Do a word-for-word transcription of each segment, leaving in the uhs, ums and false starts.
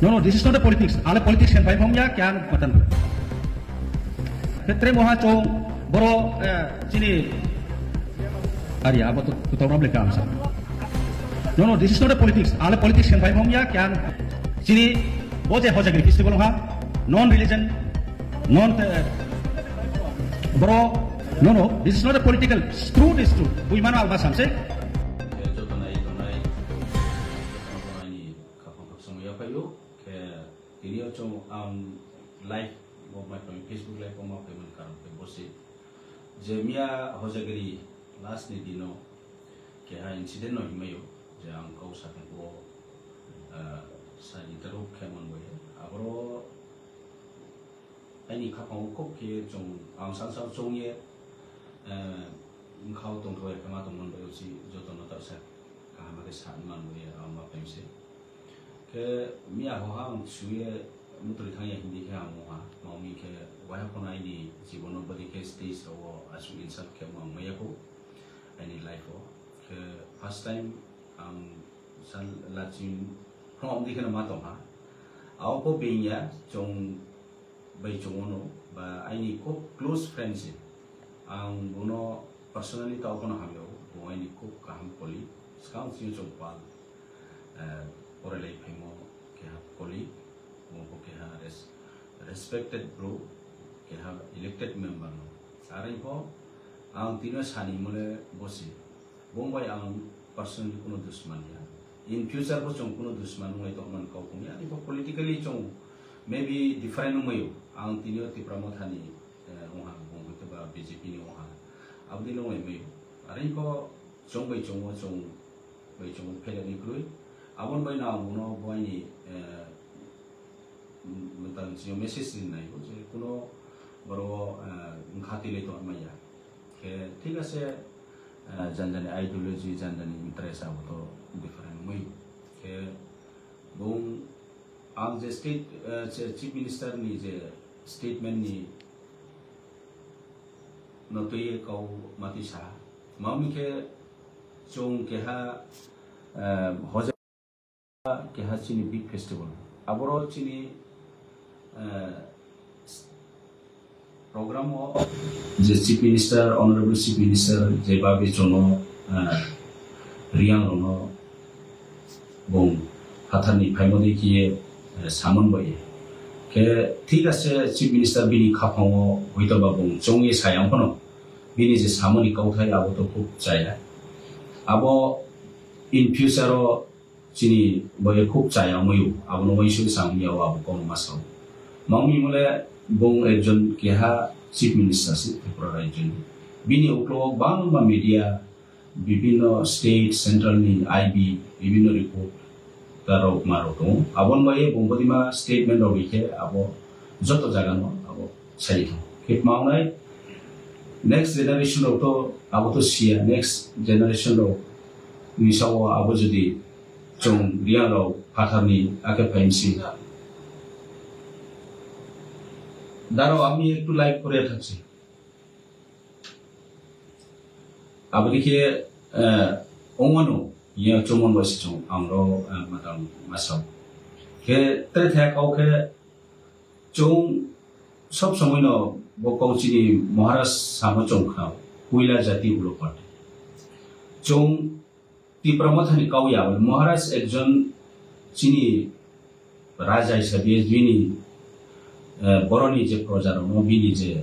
No, no, this is not a politics. Ale politics kan pai phang ya kya matan. Ketre moha chong boro, eh, chini. Ari abo to to problem lekha amsa. No, no, this is not a politics. Ale politics kan pai phang ya kya chini. Bo je Hojagiri festival ha non religion, non, eh, boro. No, no, this is not a political. True, this true. Bui mano alba samse. Joto nai tongnai, joto nai tongnai ni khapang khap songwi yaphaio. Khe tini o chwng ang live bo ma phaimani, Facebook live bo ma phaimani karon khe bo se je miya Hojagiri last ni dino keha incident no himmaio je ang kau sakha bo, ah, sa interrupt khe manbai aboro aini khapang o khop khe chwng ang sal sal chwng ye, ah, wngkhao tongthok ya khe ma tong manbai o si joto no ta sa kaham khe sa manbai ang ma phaimse. Khe miya hoha ang suye mutri thangya hindi khe ang moha. Mami khe waiha phano aini jibono bwdwi khe stage rogo aswk insult khe ang maya kho aini life o. Khe first time ang sal lachim phano amdi kheno ma tongha. Abo pho bengya chwng bai chwng ono ba aini khub close friend se. Ang bono personally tao phano hamya o, bo aini khub kaham colleague. Swkang sini chwng pal, eh, porelai phaimo keha colleague, bo bo keha res-, respected bro, keha elected member no. Arai pho ang tino sani mole bosi. Bongbai ang personally kuno dusman ya. In future bo chwng kuno dusman wnglai tongmani kok wngya. Ani bo politically chwng maybe different wngmaio. Ang tini o Tipra Mothani, eh, wngha, bong hwnkhe ba B J P ni wngha. Aboni no wngmai maio. Are bo chwng bai chwng o chwng bai chwng o phelani kwrwi. Aboni bai no ang bono bo ani, eh, mwtang sini message rinai je kuno boro, eh, wngkha twi lai tongmaya. Khe thik ase, eh, jani jani ideology, jani jani interest abo to different wngwi. Khe bung ang je state, eh, je chief minister ni je statement ni no twi kau mati sa. Mami khe chwng keha, eh, hoja keha chini big festival. Aboro chini, eh, program o je Chief Minister, Honorable Chief Minister, je babi chono, eh, Riang rono bung phathar ni phaimodi kiye, eh, samon bai. Khe thik ase Chief Minister bini khapango hoito ba bung chongye sayang phano bini je samoni kauthai abo to khub chaya. Abo in future o chini boye khub chaya wngmaio, abono uansuk chang ya o abo kono ma sao. Mangmi mole bung ekjon keha Chief Minister si Tripura rajyo ni. Bini uklo o bangma media, bibinno state, central ni I B, bibinno report ta rok ma rok tongo. Abon bai bung bodima statement rok rikhe abo joto jaga no abo sai thang. Khe maunai next generation rok to abo to sia, next generation rok ni sao abo jodi chwng Riang rok phathar ni ake phaimsi. Daro ami ektu live kore thakse. Aboni khe, eh, ongmano, ye chumon bai se chwng ang ro, eh, matang masao. Khe tre thaya kau khe chwng sob somoi no bo kau chini Maharaj samo chwng khna, puila jati ulo party. Chwng Tipra Mothani kau ya, Maharaj ekjon chini raja hisabe bini, eh, boroni je proja rokno, bini je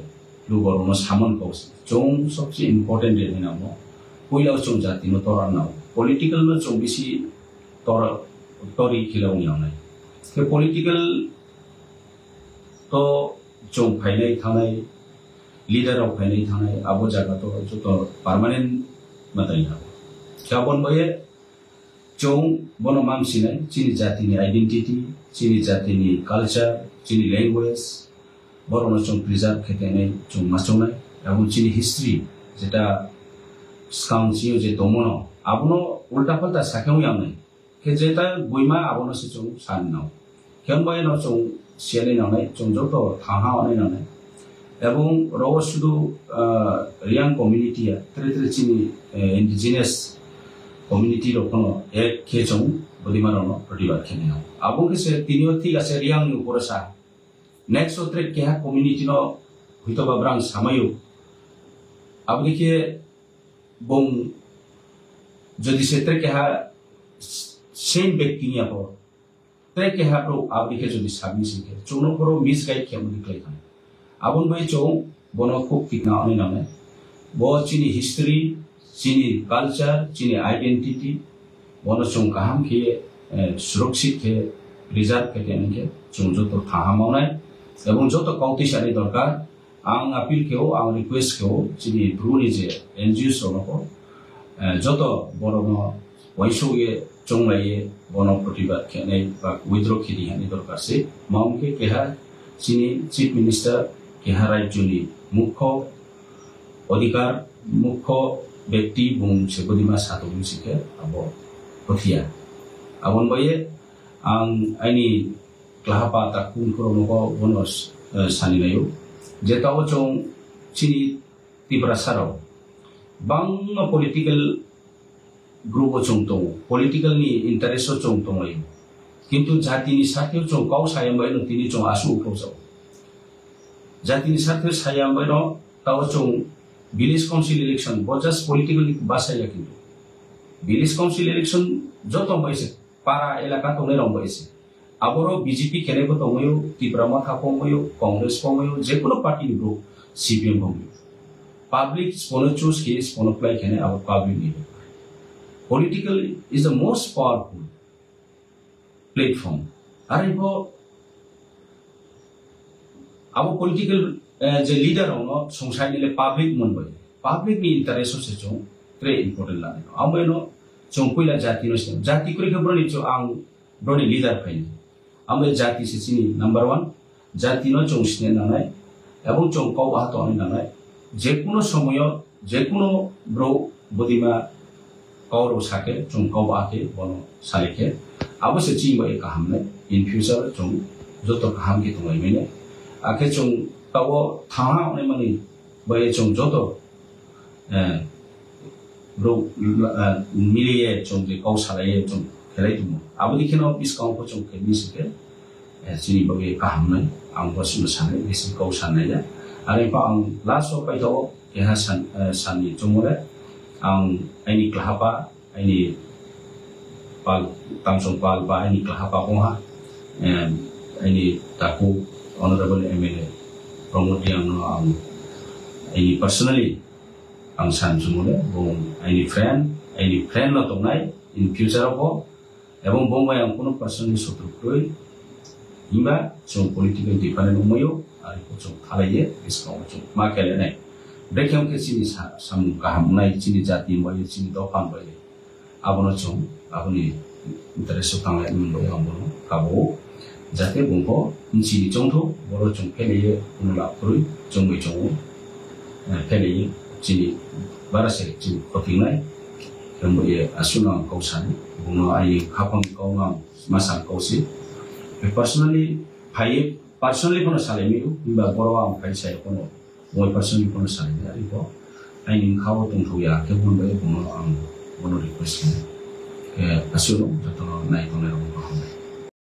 lugo rokno samon kau se. Chwng sobse important de hinamo. Puila chwng jati no tora nao. Political no chwng bisi tor-, tori khila wng yang nai. Khe political to chwng phainai thangnai, leader rok phainai thangnai, abo jaga to joto permanent matai ya. Khe abon baye chwng bono mamsinai, chini jatini identity, chini jatini culture, chini language, borokno chwng preserve khe tenai chwng machungnai, abo chini history, jeta skang chini je tongmano, abono ulta palta sakhe wng yangnai. Khe jeta buima abono se chwng san nao. Khe wng bai no chwng siyanai nangnai, chwng joto thangha onai nangnai. Ebong rogo sudu, ah, Riang community ya, tre tre chini, eh, indigenous community rok phano ek khe chwng budima rokno protibad khe nai. Abo khe se tini o thik ase Reang ni upore sa. Next o track keha community no hoito ba brang samayo. Abo dikhe bong jodi se track keha same bag tini apo. Track keha bro abo dikhe jodi sabni singkhe. Chungno boro misguide khe mani klai thang. Aboni bai chong bono khub tikna ani nangnai. Bo chini history, chini culture, chini identity, bono chong kaham khe, eh, surakshit khe, preserve khe tongkhe chong joto thaham mawnai. Ebong joto kautwi sani dorkar. Ang appeal khe o, ang request khe o, chini Bru ni je N G Os rokno, eh, joto borokno uaisuk ye chonglai ye bono protibad khenai ba withdraw khini hani dorkar se. Mao hwnkhe keha chini Chief Minister, keha rajyoni mukho odhikar, mukho bekti bung se budima satokni sikhe abo hothia. Aboni bai ang aini klahapa takung khoro nogo bono, eh, sani laio. Je tao chong chini Tiprasa rok bangma political group o chwng tongo, political ni interest o chwng tonglaio. Kintu jatini sakhe chwng kok saya bai no tini chwng asu uphokjao. Jatini sakhe saya bai no tao chwng village council election bo just political ni basa ya kintu. Village council election joto bai se para elaka tongnai rok bai se. Aboro B J P khenai bo tongmaio, Tipra Motha pongmaio, Congress pongmaio, jekuno party ni bro C P M pongmaio. Public spono choose khe spono play khenai abo public ni. Political is the most powerful platform. Are bo abo political, eh, je leader rokno songsaini le public monbai. Public ni interest o se chwng tre important lani. Amo eno chwng puila jati no se. Jati kwrwi khe broni chwng ang broni leader phaini. Amo jati se chini number one. Jati no chwng sine nangnai. Ebong chwng kok baha tongni nangnai. Jekuno somoyo, jekuno bro budima kok rok sakhe, chwng kok ba khe bono salai khe, abo se chini bai kaham nai. In future chwng joto kaham khe tonglai mani. Akhe chwng tabo thaha onai mani bai chwng joto, eh, bro, eh, mili ye chwng je kok salai ye chwng khelai tongmo. Abo di kheno buskang pho chwng khe misi khe, eh, chini bagwi kaham nai. Ang bo chwng sanai, bisi kok sanai ya. Are pa ang last o paitao keha san, eh, sanni chongmore ang aini klahapa, aini pal, tamsong pal ba aini klahapa kongha, em, aini taku Honorable M L A Pramod Reang no ang aini personally ang san chongmore, bo aini friend, aini friend no tongnai in future o bo. Ebong bo bai ang kuno personally sotru kwrwi, himba chwng political different wngmaio, ari bo chwng khalaiye, bwskango chwng ma khelenai. Bekhe wngkhe chini sa-, samung kaham wngnai, chini jati wngbaio, chini dopha wngbaio. Abono chwng, aboni interest o tanglai wngbaio ang bono kabo. Jate bungbo nchini chongtho, boro chwng phelaye kuno lab kwrwi, chwngbai chongo. Eh, phelaye chini bara se chini khotingnai. Khe bo ye aswkno ang kok sani, bungno aini khapang kok no ang ma san kok si. Personally phai, personally phano salai mio, himba boro ang phai sai phano, moi personally phano salai mio, ari bo aini bwkha o tongthok ya, khe boni bagwi bungno ang bono request khe, khe aswkno jotono nai tongnai rok